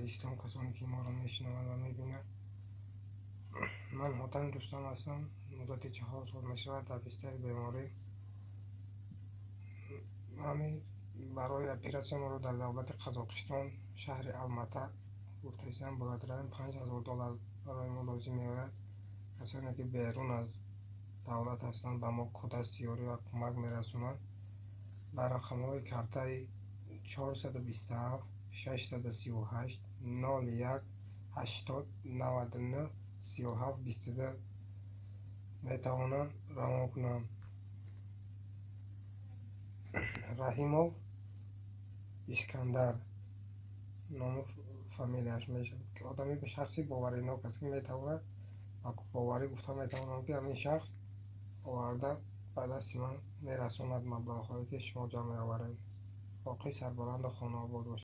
Ислом, касоне ки моро мешунаванд ва мебинанд. Ман Ҳотами Рустам ҳастам. Муддати 4 сол мешавад дар бистари беморӣ. Ҳамин барои оператсия моро дар давлати Қазоқистон, шаҳри Алмата гуфтаистанд, бояд равем, 5000 доллар барои мо лозим меояд. Касоне ки берун аз давлат ҳастанд, ба мо дасти ёрӣ ва кӯмак мерасонанд. Ба рақамҳои картаи 427 638 01 80 99 37 22 метавонанд равон кунанд. Раҳимов Искандар ному фамилияш мешавад, ки одами шахси боваринок аст, ки метавонад ба боварӣ гуфта метавонам, ки ҳамин шахс оварда ба дасти ман мерасонад маблағҳое, ки шумо ҷамъ меоваред. Боқӣ сарбаланду хонаобод бошед.